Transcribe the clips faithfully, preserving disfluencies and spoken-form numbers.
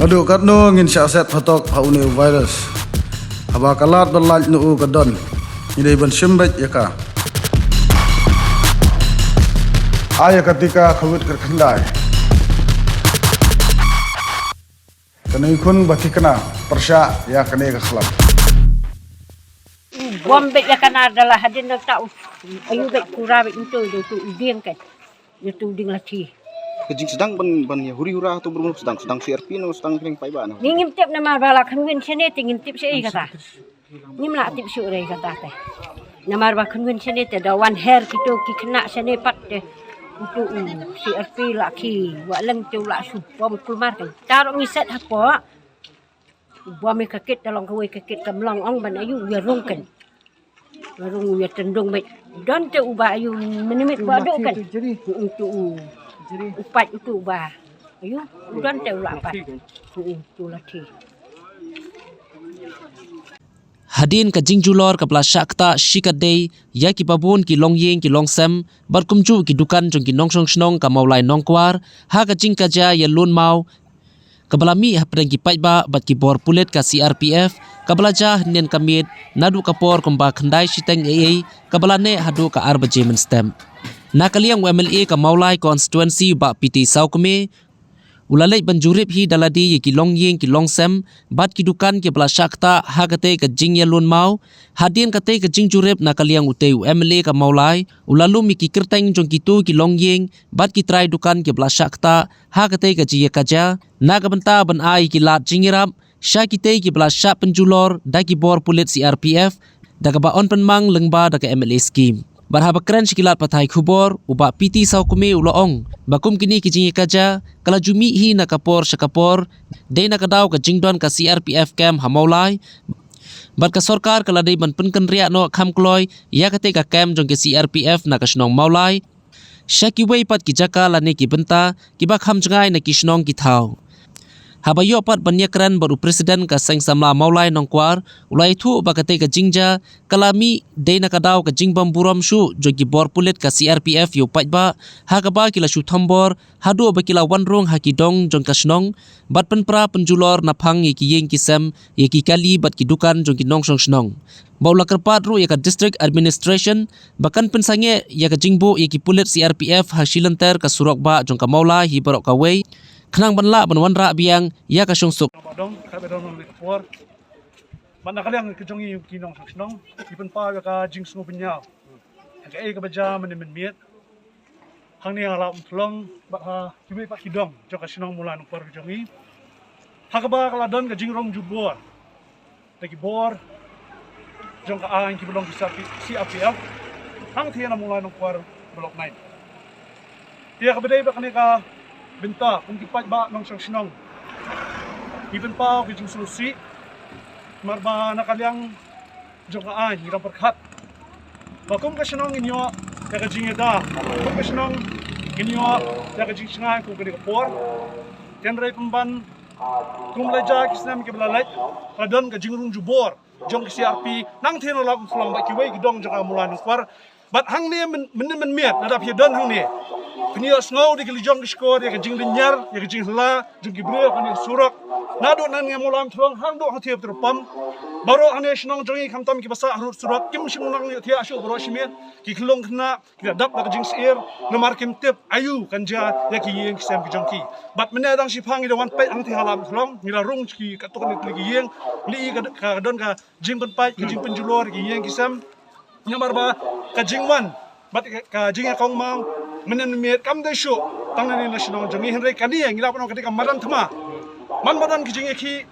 Haduh katno ngin shah set phatok ha une u virus? Haba ka lad ba lait na u ka don, ngi dei ban shim beit ïa ka. Ai ïa ka tika Covid kyrkhyndai. Kane khun ba thikna pyrshah ïa kane ka khlam. Bom beit ïa ka nar da la hadien da ta u. Ayu beit kura beit ntu da tu u dieng kan. Ïa tu ding la thi. Ka jingsdang ban, ban ïa huri hura tu brum sdang, sdang C R P no sdang kring paidbah no. Ni ngim tip namar ba la khynwin shane te ngim tip sha ei kata. Ngim la tip shuh re kata te. Namar ba khynwin shane te da wan her kito ki khynnah shane pat te. Utu u C R P la ki wa leng te u la shu bom kulmar kan. Taro ngi set hapoh. U bom ïa ka kit, te long kawei ka kit kam long ong ban ayu, u ïa rung kan. U ïa rung, u ïa tyndong beit. Don te uba ayu minimit ba duk kan. Utu u. U pait utu uba. Ayu, don te u la pait. Utu la thi. Hadien ka jingjulor kaba la shah ktah shikatdei ïa kiba bun ki longïing ki longsem bad kumjuh ki dukan jong ki nongshong shnong ka Mawlai Nongkwar ha ka jingkajia ïalun maw kaba la mih hapdeng ki paidbah bad ki bor pulit ka C R P F, kaba la jia hynnin ka miet naduh ka por kumba khyndai shiteng eiei, kaba la neh haduh ka ar baje mynstep. Na ka liang u M L A ka Mawlai constituency Bah P T Sawkmie, u la leit ban jurip hi da lade ïa ki longïing ki longsem bad ki dukan kiba la shah ktah ha katei ka jingïalun maw. Hadien katei ka jingjurip na ka liang utei u M L A ka Mawlai, u la lum ïa ki kyrteng jong kito ki longïing bad ki trai dukan kiba la shah ktah ha katei ka jingïakajia na ka bynta ban ai ïa ki lad jingïarap sha kitei kiba la shah pynjulor da ki bor pulit C R P F da kaba yn pynmang lyngba da ka M L A scheme. Bad haba kren sha ki lad pathai khubor, u Bah P T Sawkmie u la ong ba kum kine ki jingïakajia ka la ju mih hi na ka por sha ka por, dei na ka daw ka jingdon ka C R P F camp ha Mawlai. Bad ka sorkar ka la dei ban pynkynriah noh kham kloi ïa katei ka camp jong ka C R P F na ka shnong Mawlai sha kiwei pat ki jaka lane ki bynta kiba kham jngai na ki shnong ki thaw. Haba ïoh pat ban ïakren bad u president ka Seng Samla Mawlai Nongkwar, u la ïathuh ba katei ka jingjia ka la mih dei na ka daw ka jingbym burom shuh jong ki bor pulit ka C R P F ïa u paidbah, ha kaba ki la shu thombor haduh ba ki la wan rung ha ki dong jong ka shnong bad pynpra pynjulor naphang ïa ki ïing ki sem, ïa ki kali bad ki dukan jong ki nongshong shnong. Ba u la kyrpad ruh ïa ka district administration ba kan pynsangeh ïa ka jingbuh ïa ki pulit C R P F ha shilynter ka surok bah jong ka Mawlai hi baroh kawei, khnang ban lah ban wanrah biang ïa ka shongsuk. Ba dong, ka ba dong nong ni ka por. Ba na ka liang ka jong i ki nongshong shnong, i pynpaw ïa ka jingsngewbha ïa ka ei ka ba jia mynne mynmiet. Hangne ha Lad Umthlong bad ha kiwei pat ki dong jong ka shnong Mawlai Nongkwar ka jong i. Ha kaba ka la don ka jingrung jubor da ki bor jong ka aiñ kiba long ki C R P F hangtei na Mawlai Nongkwar Block nine. Te ïa kaba dei ba kane ka bynta kum ki paidbah nongshong shnong, ngi pynpaw ka jingsngewsih namar ba na ka liang jong ka aiñ ngi dang pyrkhat ba kum ka shnong ngin ïoh ïa ka jingïada, kum ka shnong ngin ïoh ïa ka jingshngaiñ kum kane ka por. Hynrei pynban kum la jia ki snem kiba la leit, ka don ka jingrung jubor jong ka C R P nangtei na Lad Umthlong bad kiwei ki dong jong ka Mawlai Nongkwar. Bad hangne mynne mynmiet lada phi don hangne, phin ïohsngew da ki lajong ki shkor ïa ka jinglynñiar, ïa ka jinghylla jong ki briew ha kane ka surok. Naduh nangne Mawlai Umthlong haduh hangtei ha petrol pump. Baroh hangne shnong jong ngi khamtam kiba sah harud surok kim shym nang ïohthiah shuh baroh shimet. Ki khyllung khynnah ki la dap da ka jingsyier namar kim tip aïu kan jia ïa ki ïing ki sem ki jong ki. Bad mynne dang shiphang ngi dang wan peit hangtei ha Lad Umthlong, ngi la rung ki katto katne tylli ki ïing, ngi i ka, ka don ka jingpynpait, ka jingpynjulor ki ïing ki sem. Namar ba ka jingwan bad ka, ka jingïakongmang mynne mynmiet kam dei shuh tang nangne na shnong jong ngi, hynrei kane ngi lah ban ong ka dei ka madan thma. Man madan ka jingïakhih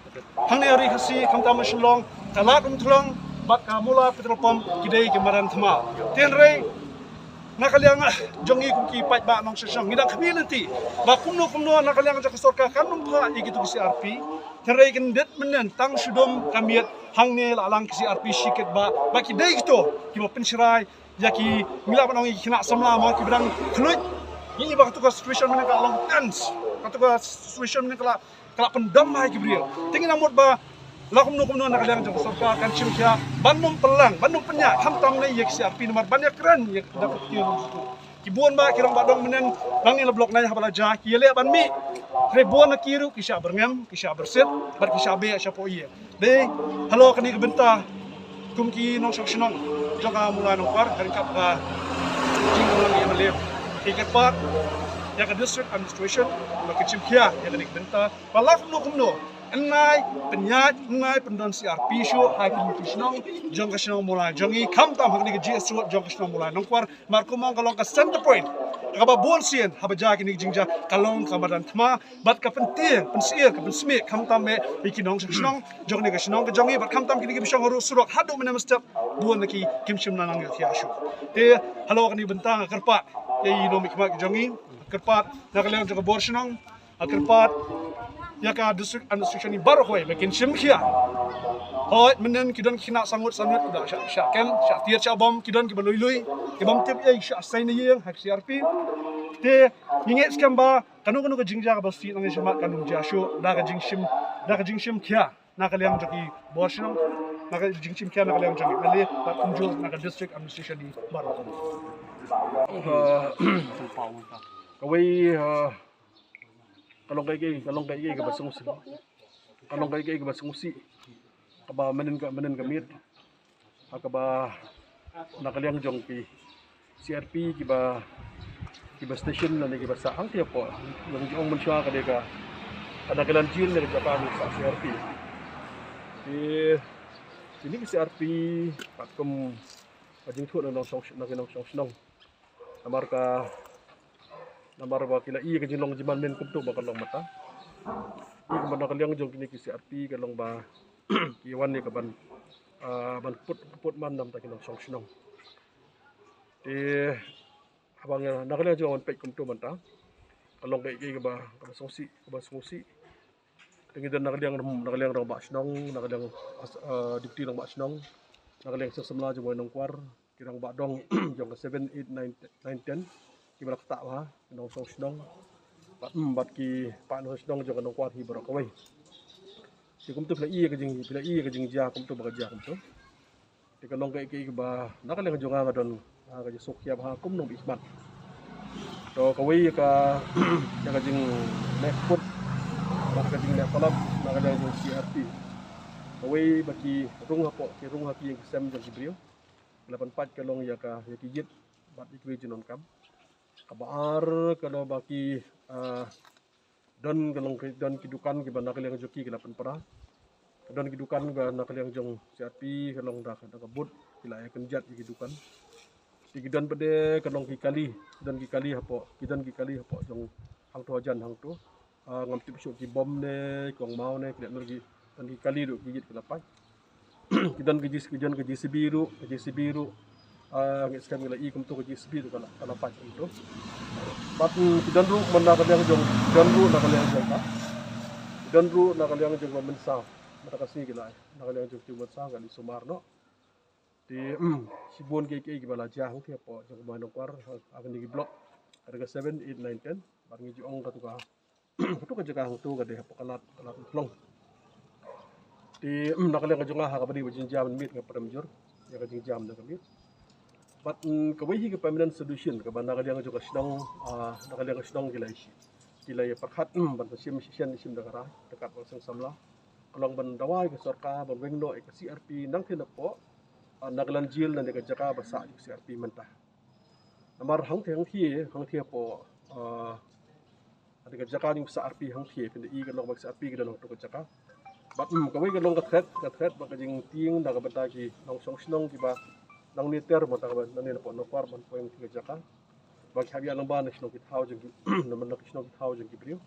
hangne ha Ri Khasi khamtam ha Shillong, ka Lad Umthlong bad ka Mawlai petrol pump ki dei ki madan thma. Te hynrei na ka liang jong ngi kum ki paidbah nongshong shnong ngi dang khmih lynti ba kumno kumno na ka liang jong ka sorkar kan ym phah ïa kito ki C R P. Te hynrei kyndit mynne tang shu dum ka miet hangne la lang ki C R P shikatba, ba ki dei kito kiba pynshrai ïa ki, ngi lah ban ong ïa ki khynnah samla mo kiba dang khluit. Ngi i ba kato ka situation mynne ka long tense, kato ka situation mynne ka la ka la pyndam ha ki briew. Te ngi nang mut ba la kumno kumno na ka liang jong ka sorkar kan shim khia ban ym pynlang, ban ym pynïaid khamtam ne ïa ki C R P namar ban ïakren ïa ka dak ki nong sku. Ki bun ba ki rangbah dong mynnin nangne la block nine haba la jia ki ïaleh ban mih. Hynrei bun na ki ruh ki shah byrngem, ki shah byrsit bad ki shah beh shapoh ïing. Dei halor kane ka bynta kum ki nongshong shnong jong ka Mawlai Nongkwar, ka ryngkat ka jingïalang ïa ka M L A, ki kyrpad ïa ka District Administration ba kin shim khia ïa kane ka bynta. Ba la kumno kumno, yn nai pynïaid, yn nai pyndon C R P shuh ha kine ki shnong jong ka shnong Mawlai jong ngi, khamtam ha kane ka G S Road jong ka shnong Mawlai Nongkwar. Namar kumno, ka long ka center point kaba bun sien haba jia kine ki jingjia, ka long ka madan thma bad ka pyntieng pynsyier, ka pynsmih khamtam eh ïa ki nongshong shnong jong kane ka shnong ka jong ngi bad khamtam kine ki bashong ruh surok haduh mynne mynstep, bun na ki kim shym la nang ïoh khia shuh. Te halor kane ka bynta nga kyrpad ïa i nongmihkhmat ka jong ngi, kyrpad na ka liang jong ka bor shnong, nga kyrpad ïa ka District Administration baroh kawei ba kin shim khia. Hooid, mynnin ki don ki khynnah sangut sangut, ki da shah, shah kem, shah tied, shah bom, ki don kiba lui lui, ki bym tip ei, shah sei na ïing ha ka C R P. Te ngi ngeit skhem ba kano kano ka jingjia kaba sdang ïa shakhmat kan ym jia shuh da ka jingshim, da ka jingshim khia na ka liang jong ki bor shnong, na ka jingshim khia na ka liang jong ki M L A bad kumjuh na ka District Administration baroh. Uh, kawei, uh, ka long kaei kaei, ka long kaei kaei kaba sngewsih, ka long kaei kaei kaba sngewsih, kaba mynnin ka, mynnin ka miet ha kaba na ka liang jong ki C R P kiba, kiba station lane kiba sah hangtei hapoh, long jong mynshuwa ka dei ka, ka Nagaland Jail ne ka jaka ba sah C R P. Ki, kine ki C R P katkum ka jingthoh na nongshong, na ki nongshong shnong. Namar ka, namar ba ki la ïohi ka jinglong jingman mynne kumto ba ka long mynta. Ïa ka, na ka liang jong kine ki C R P ka long ba ki wan ïa ka ban, ah, ban put, put man na bynta ki nongshong shnong. Te haba nga na ka liang jong nga ban peit kumto mynta, ka long kaei kaei kaba, kaba sngewsih, kaba sngewsih. Te ngi don na ka liang, na ka liang rangbah shnong, na ka liang, ah, deputy rangbah shnong, na ka liang seng samla jong Mawlai Nongkwar, ki rangbah dong jong ka seven, eight, nine, nine, ten, kiba la ktah bha, ki nongshong shnong bad, mm, bad ki paid nongshong shnong jong ka Nongkwar hi baroh kawei. Te kumto phi la ïohi ka jing, phi la ïohi ka jingjia kumto ba ka jia kumto. Te ka long kaei kaei kaba na ka liang jong nga nga don, ah, ka jingsngewsih bha kum u nongmihkhmat. To kawei ka, ïa ka jingleh kput bad ka jingleh palat na ka liang jong C R P. Kawei ba ki rung hapoh, ki rung ha ki ïing ki sem jong ki briew. Ki la pynpait ka long ïa ka, ïa ki ïit bad ïa kiwei ki jingdonkam. Kaba ar ka long ba ki, ah, don ka long ki, don ki dukan kiba na ka liang jong ki ki la pynpra. Ka don ki dukan ba na ka liang jong C R P ka long da ka, da ka bud, ki la ïa kynjat ïa ki dukan. Te ki don pat de ka long ki kali, ki don ki kali hapoh, ki don ki kali hapoh jong hangto hajan hangto. Ah, ngam tip shuh ki bom ne, kong maw ne, ki la, ki don ki kali ruh, ki ïit ki la pait. Ki don ka J C, ki don ka J C B ruh, ka J C B ruh. Ah, ngi skhem ngi la i kumto ka J C B ruh ka la, ka la pait kumto. Bad, mm, ki don ruh man na ka liang jong, ki don ruh na ka liang jong ka. Ki don ruh na ka liang jong ka mynsaw. Mynta ka sngi ki la, na ka liang jong ka mynsaw ka la i sumar noh. Te, mm, shibun kiei kiei kiba la jia hangtei hapoh jong ka Mawlai Nongkwar, ha, ha kine ki block. Ka dei ka seven, eight, nine, ten. Bad ngi ju ong katu ka Katu ka jaka hangtu ka dei hapoh ka lad, ka lad Umkhlong. Te, mm, na ka liang ka jong nga ha kaba dei ba jingjia mynmiet nga pyrshang jur ïa ka jingjia mynta ka miet. Bad, mm, kawei hi ka permanent solution kaba na ka liang ka jong ka shnong, ah, na ka liang ka shnong ki la ïa, ki la ïa pyrkhat, mm, ban sa shim shisien shim da ka rai, da ka seng samla. Ka long ban dawa ïa ka sorkar ban weng noh ïa ka C R P nangtei napoh, ah, Nagaland Jail, na ka jaka ba sah ïa ka C R P mynta. Namar hangtei hangtei, hangtei hapoh, ah, Ade ka jaka jong ka C R P hangtei, phin da i ka long ba ka C R P ka don hangto ka jaka. Bad, mm, kawei ka long ka threat, ka threat bad ka jingtieng na ka bynta ki nongshong shnong kiba nangne ter, bynta kaba nangne napoh Nongkwar ban poi hangtei ka jaka. Ba ki hap ïaid lyngba na ki shnong ki thaw jong ki, na, na ki shnong ki thaw jong ki briew.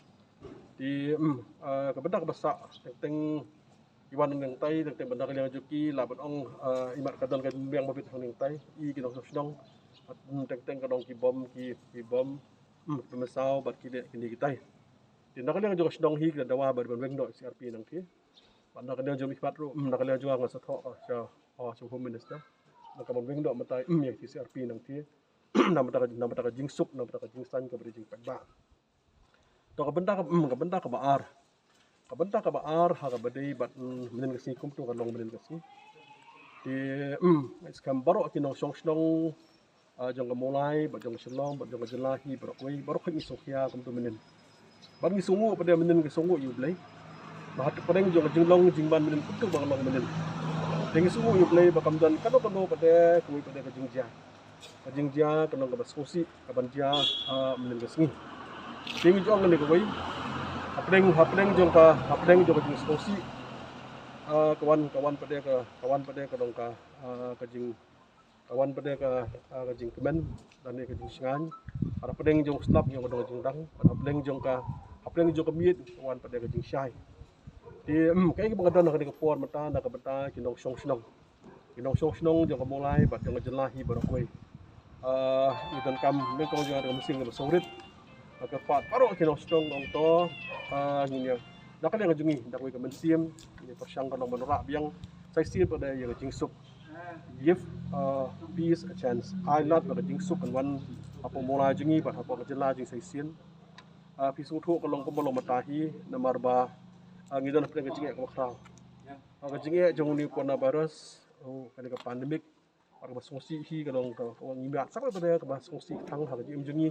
Te, mm, ah, ka bynta kaba sah, teng teng ki wan nangtai, teng teng bynta ka liang jong ki, lah ban ong, ah, imat ka don ka biang ba bit hangtai, i ki nongshong shnong. Bad, mm, teng teng ka don ki bom, ki, ki bom. Hmm, ki mynsaw bad ki leh kine kitai. Te na ka liang jong ka shnong hi ki la dawa bad ban weng noh C R P nangtei. Bad na ka liang jong i khmat ruh, hmm, na ka liang jong nga sa thoh, ah, sha, ah, sha Home Minister. Na ka ban weng noh mynta, hmm, ïa ki C R P nangtei. Na mynta ka, na mynta ka jingsuk, na mynta ka jingsan kaba dei jingpaidbah. To ka bynta ka, hmm, ka bynta kaba ar. Ka bynta kaba ar ha kaba dei bad, hmm, mynnin ka sngi kumto ka long mynnin ka sngi. Te, hmm, nga skhem baroh ki nongshong shnong ah, jong ka Mawlai, bad jong ka Shillong, bad jong ka jylla hi baroh kawei, baroh kawei ngi sngewkhia kumto mynnin. Bad ngi sngewnguh pat de mynnin, ngi sngewnguh ïa U Blei. Ba ha pdeng jong ka jinglong jingman mynnin kumto ba long mynnin. Te ngi sngewnguh ïa U Blei ba kam don kano kano pat de kawei pat de ka jingjia. Ka jingjia ka long kaba sngewsih kaban jia, ah, mynnin ka sngi. Te ngi ju ong kane kawei. Ha pdeng, ha pdeng jong ka, ha pdeng jong ka jingsngewsih, ah, ka wan, ka wan pat de ka, ka wan pat de ka long ka, ah, ka jing, ka wan pat de ka, ah, ka jingkmen lane ka jingshngaiñ. Ha pdeng jong ka slap ngi ong ka dang ka jingdang. Ha pdeng jong ka, ha pdeng jong ka miet ka wan pat de ka jingshai. Te, em, kaei kaba nga don ha kane ka por mynta na ka bynta ki nongshong shnong. Ki nongshong shnong jong ka Mawlai bad jong ka jylla hi baroh kawei. Ah, ngi donkam nyngkong jong ka mynsiem kaba sngewrit. Ba kyrpad baroh ki nongshong shnong ong to, ah, ngin ïa, na ka liang jong ngi da kawei ka mynsiem, ngi pyrshang ka long ban wanrah biang sa shisien pat de ïa ka jingsuk. Give, uh, peace a chance. Ai lad ba ka jingsuk kan wan hapoh Mawlai jong ngi bad hapoh ka jylla jong ngi sa shisien. Ah, phi sngewthuh ka long kumba long mynta hi, namar ba, ah, ngi don hapdeng ka jingeh kaba khraw. Ah, ka jingeh jong une u coronavirus, oh, kane ka pandemic, bad kaba sngewsih hi ka long ka, ka ngi mad sa kaba sngewsih tang ha ka jingim jong ngi.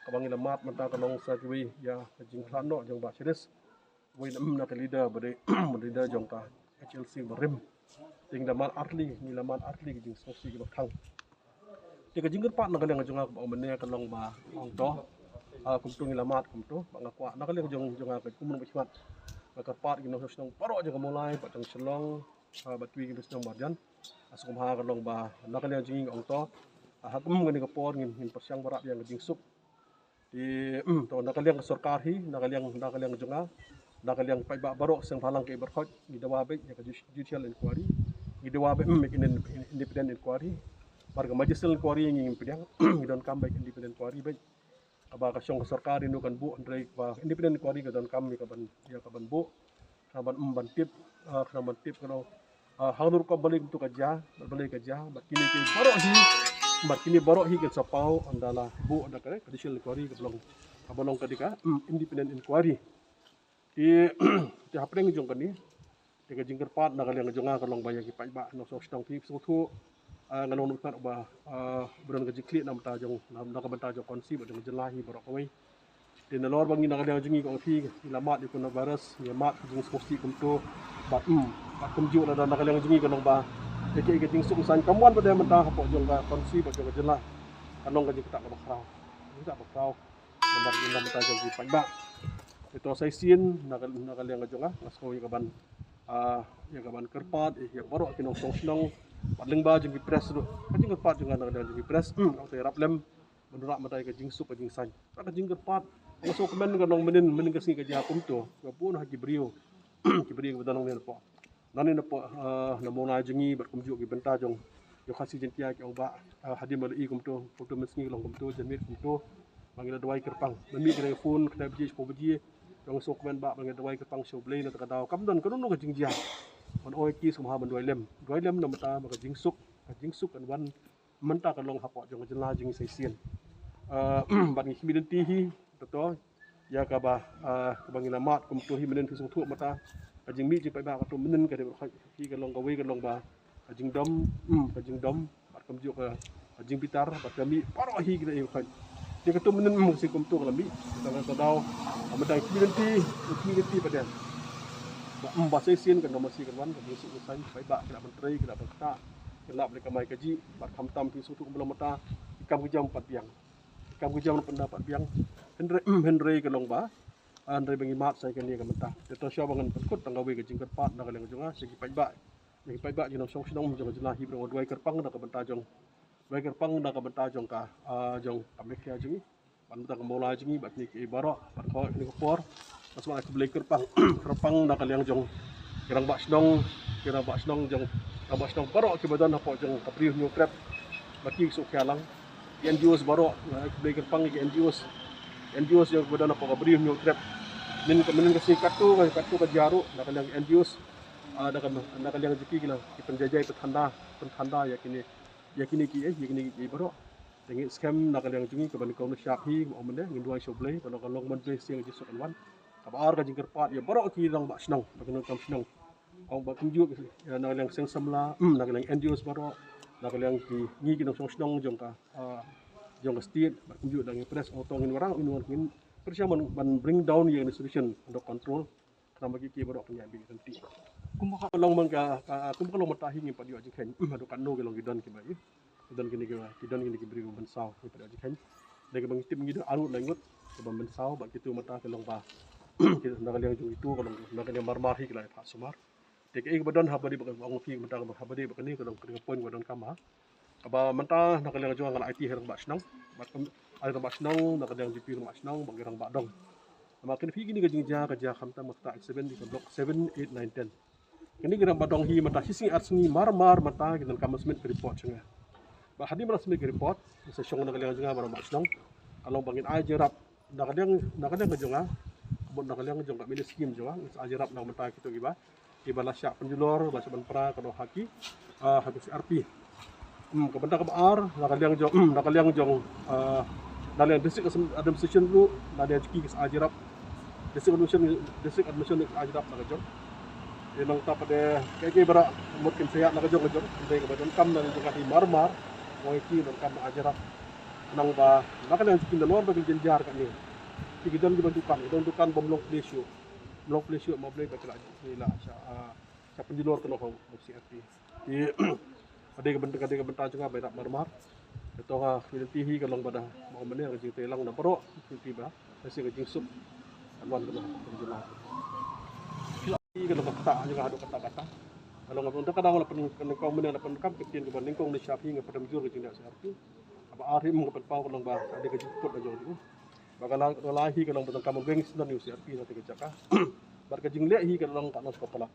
Kaba ngi la mad mynta ka long sa kiwei ïa ka jingkhlad noh jong Bah Sharif. Wei na, mm, na ka leader ba dei, ba dei leader jong ka H L C barim. Te ngi la mad artylli, ngi la mad artylli ka jingsngewsih kaba khraw. Te ka jingkyrpad na ka liang jong nga kaba mynne ka long ba ong to, ah, kumto ngi la mad kumto, ba nga kwah na ka liang jong, jong nga ka kumno ba khmat. Nga kyrpad ki nongshong shnong baroh jong ka Mawlai, bad jong Shillong, ah, bad kiwei ki shnong marjan. Ah, sngewbha ka long ba na ka liang jong ngi ong to, ah, ha kum kane ka por ngin, ngin pyrshang wanrah biang ka jingsuk. Te, em, to na ka liang ka sorkar hi, na ka liang, na ka liang jong nga, na ka liang paidbah baroh seng bhalang ka i barkhot, ngi dawa beit ïa ka ju-, judicial inquiry, ngi dawa beit, em, ïa ka independent inquiry. Bad ka magisterial inquiry ngi ngim pdiang, ngi donkam beit independent inquiry beit. Kaba ka shong ka sorkar ïa u kan buh, hynrei ba independent inquiry ka donkam ïa kaban, ïa kaban buh. Khnang ban, em, ban tip, ah, khnang ban tip kano, ah, hangno rukom balei kumto ka jia, bad balei ka jia, bad kine ki baroh hi, bad kine baroh hi kin sa paw ynda la buh da ka, ka judicial inquiry kaba long, kaba long ka dei ka, em, independent inquiry. Te, te hapdeng jong kane, te ka jingkyrpad na ka liang jong nga ka long ba ïa ki paidbah nongshong shnong phi sngewthuh, ah, nga long nongkyrpad ba, ah, ba don ka jingkhleh na ka bynta jong, na, na ka bynta jong ka constituency bad jong ka jylla hi baroh kawei. Te nalor ba ngi na ka liang jong ngi ka ong phi, ngi la mad ïa u coronavirus, ngi la mad ka jingsngewsih kumto, bad, em, bad kumjuh lada na ka liang jong ngi ka long ba ïa ka, ïa ka jingsuk jingsaiñ kam wan pat de mynta hapoh jong ka constituency bad jong ka jylla, ka long ka jingkitkhlieh kaba khraw. Jingkitkhlieh kaba khraw. Namar ngi na ka bynta jong ki paidbah. Te to sa shisien na ka, na ka liang jong nga, nga sngew ïa kaban, ah, ïa kaban kyrpad ïa baroh ki nongshong shnong bad lyngba jong ki press ruh. Ka jingkyrpad jong nga na ka liang jong ki press, em, ong to ïarap lem ban wanrah mynta ïa ka jingsuk ka jingsaiñ. Ka jingkyrpad, nga sngewkmen ka long mynnin, mynnin ka sngi ka jia kumto, ka bun ha ki briew, ki briew kiba don hangne hapoh, nangne hapoh, ah, na Mawlai jong ngi bad kumjuh ki bynta jong, jong Khasi Jaiñtia ki ong ba, ah, hadien ba la i kumto, kumto mynsngi ka long kumto, janmiet kumto, ba ngi la duwai kyrpang. Mynmiet ki la phone khyndai baje, shiphew baje, nga sngewkmen ba, ba ngi la duwai kyrpang sha U Blei na kata ka daw kam don kano kano ka jingjia. Ban ong ïa ki sngewbha ban duwai lem, duwai lem na ka bynta ba ka jingsuk, ka jingsuk kan wan mynta ka long hapoh jong ka jylla jong ngi sa shisien. Ah, bad ngi khmih lynti hi, to to ïa kaba, ah, kaba ngi la mad kumto hi mynnin, phi sngewthuh mynta ka jingmih jingpaidbah kato mynnin ka dei ba hi ka long kawei ka long ba ka jingdom, em, ka jingdom bad kumjuh ka, ka jingbitar bad ka mih baroh hi ki dei ba. Te kato mynnin, em, ka sngi kumto ka la mih, ka la ka daw, ka mynta ngi khmih lynti, ngi khmih lynti pat de ba, em, ba sa shisien kan don, ma shisien kan wan ka jingsuk jingsaiñ, paidbah ki la ban trei, ki la ban ktah, ki la ban kamai kajih, bad khamtam phi sngewthuh kumba long mynta ki kam ki jam pat biang. Ki kam ki jam pat da pat biang. Hynrei, hynrei ka long ba, ah, hynrei ba ngi mad sa ïa kane ka mynta. Te to shuwa ba ngan pynkut tang kawei ka jingkyrpad na ka liang jong nga sha ki paidbah, ïa ki paidbah, ki nongshong shnong jong ka jylla hi baroh, duwai kyrpang na ka bynta jong, duwai kyrpang na ka bynta jong ka, ah, jong ka Meghalaya jong ngi, bad na ka bynta ka Mawlai jong ngi, bad kine kiei baroh, bad ka, kane ka por. Nga sngewbha khublei kyrpang, kyrpang na ka liang jong ki rangbah shnong, ki rangbah shnong jong, rangbah shnong baroh kiba don hapoh jong ka Bri u Hynñiewtrep, ba ki sngewkhia lang. Ki N G Os baroh, nga khublei kyrpang ïa ki N G Os, N G Os jong kiba don hapoh ka Bri u Hynñiewtrep. Mynnin ka, mynnin ka sngi katto, katto ka jia ruh, na ka liang ki N G Os, ah, na ka, na ka liang jong ki, ki la, ki pynjaijai, pynthanda, pynthanda ïa kine, ïa kine kiei, ïa kine kiei baroh. Te ngi skhem na ka liang jong ngi kaba nyngkong nyngshap hi, ong mynne, ngin duwai sha U Blei, ba la ka long ban blei sing Jisu kan wan. Kaba ar ka jingkyrpad ïa baroh ki rangbah shnong, ba ki nongkam shnong. Ong ba kumjuh, ïa na ka liang seng samla, em, na ka liang N G Os baroh, Na ka liang ki ngi ki nongshong shnong jong ka, ah, jong ka state, bad kumjuh da ngi press, ong to ngin wanrah, ngin wanrah, ngin press ban, ban bring down ïa ka situation under control. Khnang ba ki, ki baroh kin ïa bit ryntih. Kumba ka long man ka, ka, kumba ka long mynta hi ngim pat ïoh jingkheiñ. Hmm, haduh katno ki long ki don kiba ïoh. Ki don kine ki, ki don kine ki briew ban saw, ngim pat ïoh jingkheiñ. Dei kaba ngi tip ngi don arngut lai ngut kiba ban saw, bad kitu mynta ki long ba, ki, na ka liang jong kitu ka long, na ka liang marmar hi ki la ïa phah sumar. Te kaei kaba don haba dei ba ka ong phi mynta haba dei ba kane ka long ka point ba donkam ha. Kaba mynta na ka liang jong nga la aiti ha i rangbah shnong. Bad kum, i rangbah shnong, na ka liang jong phi rangbah shnong, bad ki rangbah dong. Namar kine phi kine ka jingjia ka jia khamtam ka ktah seven, ka block seven, eight, nine, ten. Kine ki rangbah dong hi mynta shi sngi ar sngi mar mar mynta ki donkam ban submit ka report sha nga. Bad hadien ba la submit ka report, nga sa shong na ka liang jong nga bad rangbah shnong. Ka long ba ngin ai jingïarap na ka liang, na ka liang ka jong nga, bad na ka liang jong ka mini scheme jong nga, ngin sa ai jingïarap na ka bynta kito kiba, kiba la shah pynjulor, la shah ban pra, ka dei ha ki, ah, ha ki C R P. Hmm, ka bynta kaba ar, na ka liang jong, hmm, na ka liang jong, ah, na liang district admin-, administration ruh, na liang jong ki ki sa ai jingïarap. District administration, district administration ki sa ai jingïarap na ka jong. Ïa nangta pat de, kaei kaei baroh mut kin sa ïaid na ka jong ka jong, hynrei kaba donkam na liang jong ka hi mar mar, ong ïa ki donkam ai jingïarap. Khnang ba, na ka liang jong ki nalor ba ki jynjar kane. Ki, ki don kiba dukan, ki don dukan bym long plie shuh. Bym long plie shuh, ma Blei ba ki la, ki la shah, ah, shah pynjulor kano ha u C R P. Te, ka dei ka bynta, ka dei ka bynta jong nga ba ïarap mar mar. Te to nga, ka lynti hi ka long ba da, ba ong mynne ka jingtreilang na baroh, ka lynti ba, ka shisha ka jingsuk. Ka long kano, ka jong nga. Ka long ka ktah jong nga haduh katta katta. Ka long ka bynta ka dang la pyn, ka long ka mynne la pyndonkam ka ktien kaba nyngkong ne shap hi nga pyndonkam jur ka jingïarap C R P. Kaba ar hi, mm, ka pynpaw ka long ba ka dei ka jingput na jong u. Ba ka la, ka la hi ka long ba donkam ban weng snem ïa u C R P na te ka jaka. Bad ka jingleh hi ka long ka long ka palat.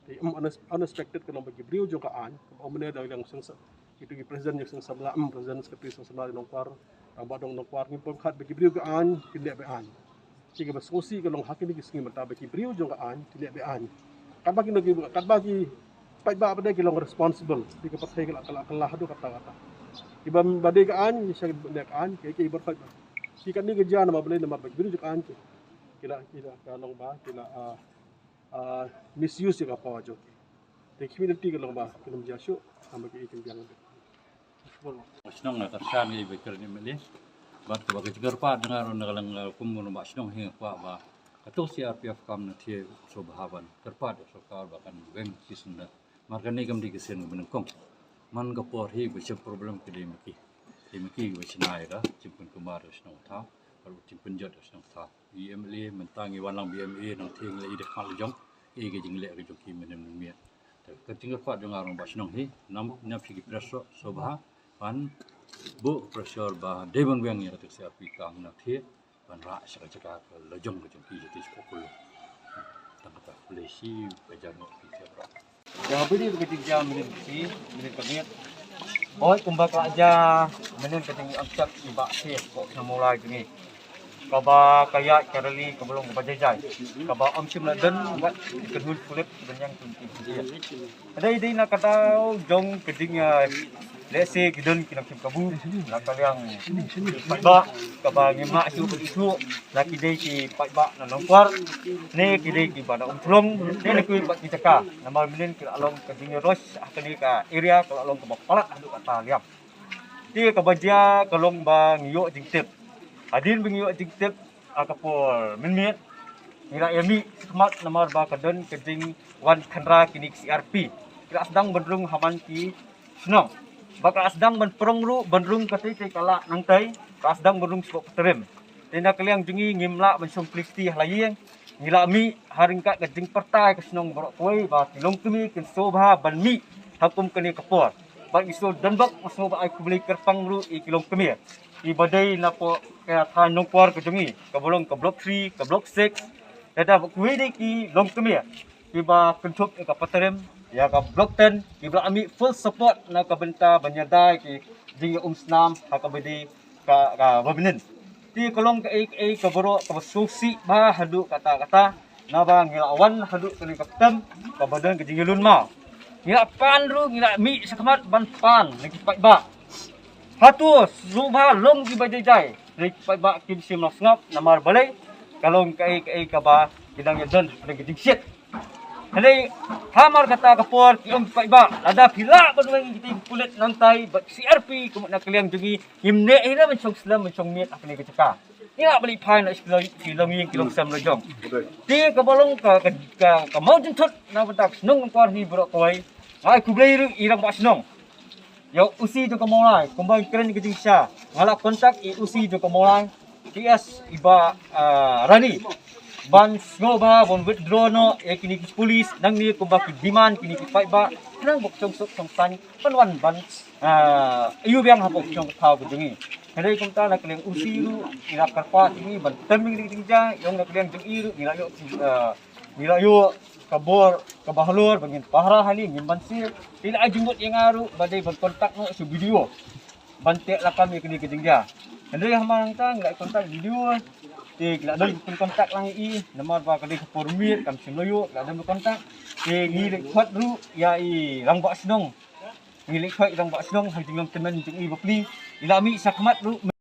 Te, mm, unex-, unexpected ka long ba ki briew jong ka aiñ, kaba ong mynne da liang seng sa, kitu ki president jong seng samla, mm, president secretary seng samla Nongkwar, rangbah dong Nongkwar, ngim pyrkhat ba ki briew ka aiñ kin leh beiñ. Te kaba sngewsih ka long ha kine ki sngi mynta ba ki briew jong ka aiñ ki leh beiñ. Katba ki, katba ki paidbah pat de ki long responsible. Te ka pyrthei ka la, ka la, ka la haduh katta katta. Kiba, ba dei ka aiñ, ki shah leh ka aiñ, ki, ki baroh paidbah. Ki katne ka jia namar balei namar ba ki briew jong ka aiñ ki, ki la, ki la, ka long ba, ki la, ah, ah, misuse ïa ka power jong ki. Te ki community ka long ba, kin ym jia shuh, namar ki, ki kin biang. Shnong nga kyrshan ïa i Baker ne mele. Bad kaba ka jingkyrpad jong nga ruh na ka liang, eh, kum u rangbah shnong hi nga kwah ba kato C R P F kam na thie sngewbha ban kyrpad ïa sorkar ba kan weng shisien da. Namar kane kam dei ka sien kaba nyngkong. Man ka por hi ba shem problem ki dei ma ki. Dei ma ki kiba shna ïa ka jingpynkulmar ka shnong thaw, bad jingpynjot ka shnong thaw. I M L A mynta ngi wan lang ba i M L A nang thie ngi la ïohi da khmat la jong ïa ka jingleh ka jong ki mynhynnin mynmiet. Te ka jingkyrpad jong nga rangbah shnong hi, nam, na phi ki press ruh sngewbha ban buh pressure ba dei ban weng ïa kata ka C R P kam na thie ban rah sha ka jaka ka la jong ka jong ki jati shapoh Kuloh. Tang kata, khublei shibun ka jingïarap ïa phi baroh. Ïa, bad ïa ka jingjia mynhynnin ka sngi, mynhynnin ka miet. Hooid, kumba ka la jia mynhynnin ka sngi, ym shym i Bah Sir, ko kham mawlai jong ngi. Kaba ka ïaid ka rally kaba long kaba jai jai. Kaba ym shym la don wat ka kynhun pulit ban ïeng kum ki. Ka dei dei na ka daw jong ka jing, eh, lehse ki don ki nongshim kabu na ka liang paidbah kaba ngim lah shuh ban ïathuh. Na ki dei ki paidbah na Nongkwar, ne ki dei kiba na Umkrong, ne na kiwei pat ki jaka. Namar mynhynnin ki la long ka jingïaroh ha kane ka area ka la long kaba palat haduh katta liang. Te kaba jia ka long ba ngi ïoh jingtip. Hadien ba ngi ïoh jingtip ha ka por mynmiet, ngi la ïa mih shakhmat namar ba ka don ka jingwan khynra kine ki C R P. Ki la sdang ban rung ha man ki shnong. Ba ka la sdang ban prong ruh ban rung katei tei ka lah nangtei, ka la sdang ban rung shapoh Patrim. Te na ka liang jong ngi ngim lah ban shong plie kti ha la ïing. Ngi la mih ha ryngkat ka jingpyrta ïa ka shnong baroh kawei ba ki longkmie kin sngewbha ban mih ha kum kane ka por. Bad ngi sngewdon bok, ngi sngewbha ai khublei kyrpang ruh ïa ki longkmie. Kiba dei napoh ka thaiñ Nongkwar ka jong ngi, kaba long ka Block three, ka Block six. Lada ba kiwei de ki longkmie kiba kynthup ïa ka Patrim, ïa ka Block ten, kiba la mih full support na ka bynta ban ïada ïa ki jingïaumsnam ha kaba dei ka, kaba mynhynnin. Te ka long kaei kaei ka baroh kaba sngewsih bha haduh katta katta. Naba ngi la wan haduh kane ka pdeng kaba don ka jingïalun maw. Ngi la pan ruh, ngi la mih shakhmat ban pan na ki paidbah. Hato sngewbha long kiba jai jai, na ki paidbah kim shym la sngap namar balei? Ka long kaei kaei kaba ki dang ïa don ha pdeng ka jingshit. Hynrei hamar kata ka por ki ong ki paidbah, lada phi lah ban weng ïa kita ki pulit nangtai bad C R P kum na ka liang jong ngi, ngim neh hi na ban shong slem ban shong miet ha kane ka jaka. Ngi lah ban leit phai na ki long, ki long ïing ki long sem la jong. Te kaba long ka, ka, ka, ka mawjynthut na bynta ka shnong Nongkwar hi baroh kawei. Nga ai khublei ruh ïa i rangbah shnong, ïa u O C jong ka Mawlai, kumba ngi kren ka jingshisha, nga la contact ïa u O C jong ka Mawlai, P S i Bah, ah, Rani, ban sngewbha ban withdraw noh ïa kine ki police nangne kumba ki demand kine ki paidbah, khnang ba ka shongsuk shongsaiñ kan wan ban, ah, ïoh biang hapoh ka shong ka thaw ka jong ngi. Hynrei kumta na ka liang u O C ruh i la kyrpad ïa ngi ban tem ïa kine ki jingjia, ïa na ka liang jong i ruh ngi la ïoh, ah, ngi la ïoh ka bor kaba halor ba ngin pahara hangne, ngim banse. Te i la ai jingmut ïa nga ruh ba dei ban contact noh sha u B D O ban teh lakam ïa kane ka jingjia. Hynrei hamar hangta ngi la contact B D O, te ki la don ban contact lang ïa i, namar ba ka dei ka por miet kam shym la ïoh, ki la don ban contact. Te ngi leit khot ruh ïa i rangbah shnong, ngi leit khot ïa i rangbah shnong ha ka jinglong tymmen jong i bapli. I la mih shakhmat ruh.